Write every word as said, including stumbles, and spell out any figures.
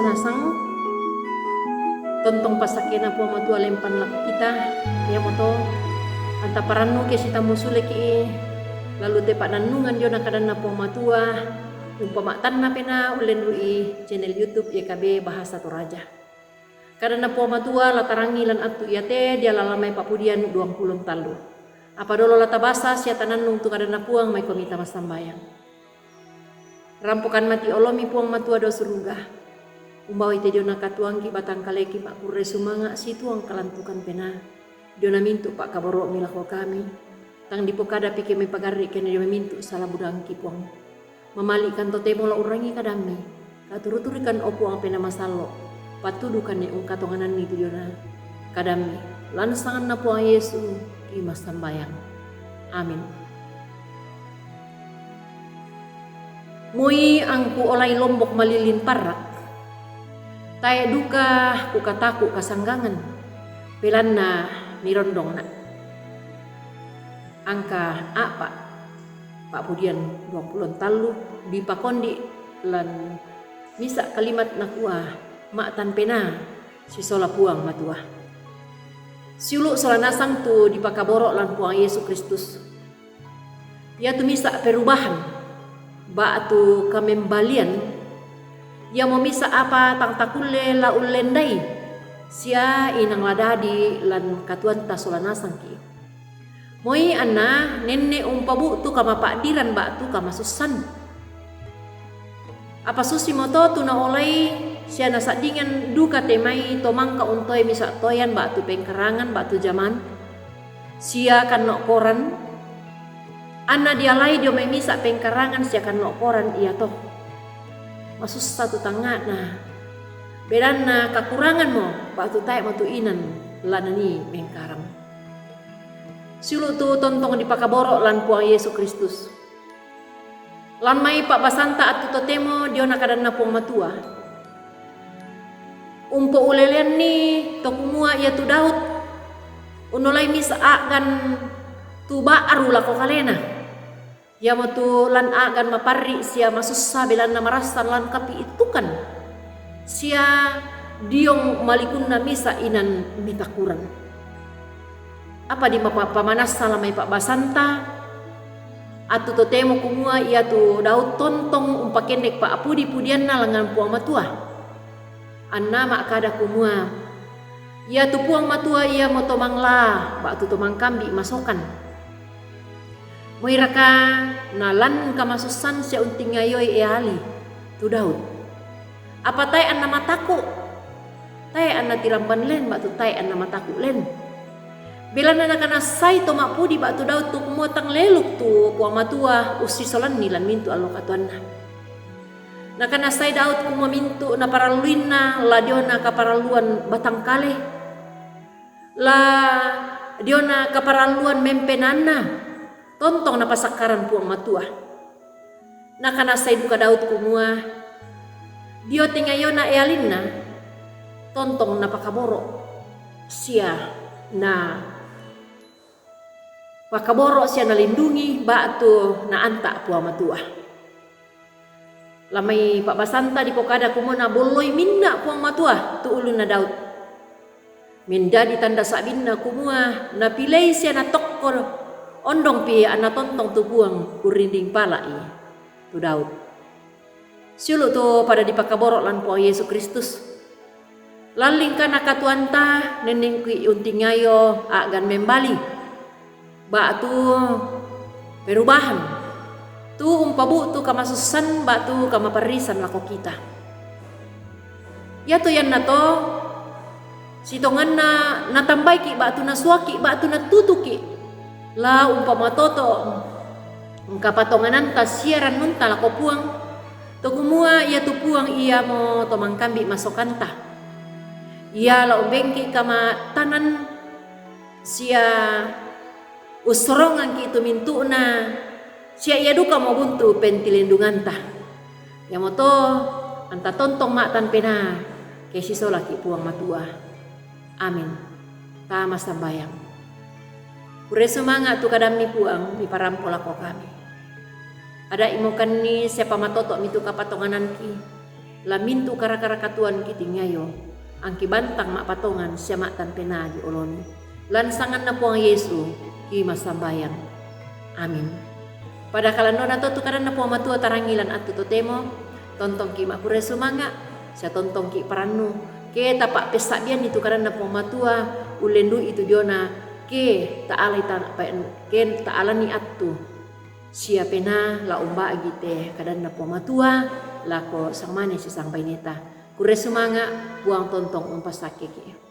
Nasang, tontong pasakena Puang Matua lempan lako kita, iamoto, anta parannu ke sitammu suleki, lalu tepa nannungan diona kadanna Puang Matua, umpama tanna pena ullenrui channel YouTube Y K B Bahasa Toraja. Kadanna Puang Matua la tarangi lan attu iate diala lamai papudian duang pulo tallu. Apa dolo la tabasa sia tanannung tu kadanna Puang, maikomi tama sambayang. Rampokan mati olomi Puang Matua dao suruga. Umbawai te diona katuangki batang kaleki makkurre sumanga situang kalantukan pena. Diona mintu pakkaboromi lako kami. Tang dipokada pike mai pagarri kena diona mintu sala budangki Puang. Mamalikan totemo la urangi kadammi. Katuru-turikan o Puang pena masallo. Patudukanni ungkatongananni tu diona kadammi. Lan sanganna Puang Yesu, ki massambayang. Amin. Moi angku olai lombok malillin parrak, tae duka kukataku kasanggangan, belanna mirondongna. Angka apa papudian duang pulo tallu dipakondi lan misa kalimat nakua, ma'tan pena sisola Puang Matua. Siulu sola nasang tu dipakaboro lan Puang Yesu Kristus. Iatu misa perubahan, ba'tu kamembalian, iamo misa apa tang takulle la ullendai, sia inang la dadi lan katuoanta sola nasangki. Moi anna nenne umpabu'tu kamapa'diran ba'tu kamasussan. Apa susimoto tu naolai sia nasaddingan duka te mai to mangka untoe misa toyan ba'tu pengkarangan ba'tu jaman, sia kanno koran, anna dialai dio mai misa pengkarangan sia kanno koran iato. Masussa tu tangnga'na, belanna kakuranganmo ba'tu tae'mo tu inan la nanii mengkarang. Siulu tu tontong dipakaboro lan Puang Yesu Kristus. Lan mai pa'basanta attu totemo diona kadanna Puang Matua. Umpoulelenni to kumua iatu Daud unnolai misa a'gan tu ba'ru lako kalena. Iamotu lan a'gan maparri sia masussa belanna marassan lan kapi'ittukan. Sia diong malikunna misa inan mitakuran. Apa dimapa-, pamanassa lan mai pa'basanta? Attu totemo kumua iatu Daud tontong umpakendek pa'pudi-pudianna langngan Puang Matua. Anna ma'kada kumua, iatu Puang Matua iamo to mangla ba'tu to mangkambi masokan. Moiraka nalan kamasussan sia untingayoi eali tu Daud? Apa tae anna mataku? Tae anna tiramban len ba'tu tae anna mataku len? Belanna nakanassai to ma'pudi ba'tu Daud tu kumua tang leluk tu Puang Matua ussisolanni lan mintu allo katuoanna. Nakanassai Daud kumua mintu naparalluinna la diona kaparalluan batang kale, la diona kaparalluan mempenanna, tontong napasakkaran Puang Matua. Nakanassai duka Daud kumua dio tengayona ealinna, tontong napakaboro sia na pakaboro sia nalindungi ba'tu naanta Puang Matua. Lan mai pa'basanta dipokada kumua nabolloi minna Puang Matua tu ulunna Daud. Mendadi tanda sa'binna kumua napilei sia natokko ondongpi anna tontong tu Puang urrinding pala'i tu Daud. Siulu tu pada dipakaboro lan Puang Yesu Kristus. Lan lingkana katuoanta nennengki untingayo a'gan membali, ba'tu perubahan, tu umpabu'tu kamasussan ba'tu kamaparrisan lako kita. Iatu iannato sitonganna natambaiki ba'tu nasuaki ba'tu natutuki, la umpama toto engka patongananta sia rannunta lako Puang, to kumua iatu Puang iamo to mangkambi masokanta. Ia la umbengki kamattanan sia ussorongangki tu mintu'na, sia ia dukamo buntu pentilendunganta. Iamoto anta tontong ma'tan penaa ke sisolaki Puang Matua. Amin. Tama sambayang. Kurre sumanga tu kadammi Puang, miparampo lako kami. Ada imokanni sia pamatotomi tu kapatonganangki. Lamintu kara-kara katuoan kitingayo, angki bantang ma'patongan sia ma'tan penaa di oloni. Lan sanganna Puang Yesu kimasambayang. Amin. Pada kalandona to tu kadanna Puang Matua tarangi lan attu totemo, tontongki ma'kurre sumanga', sia tontongki parannu, ke tapa'pessa'bianni tu kadanna Puang Matua, ullendu'i tu diona, ke ta'alai ta-, ke ta'alani attu sia penaa la umba'gi te kadanna Puang Matua lako sangmane sia sangbaineta. Kurre sumanga', Puang tontong umpasakkeki.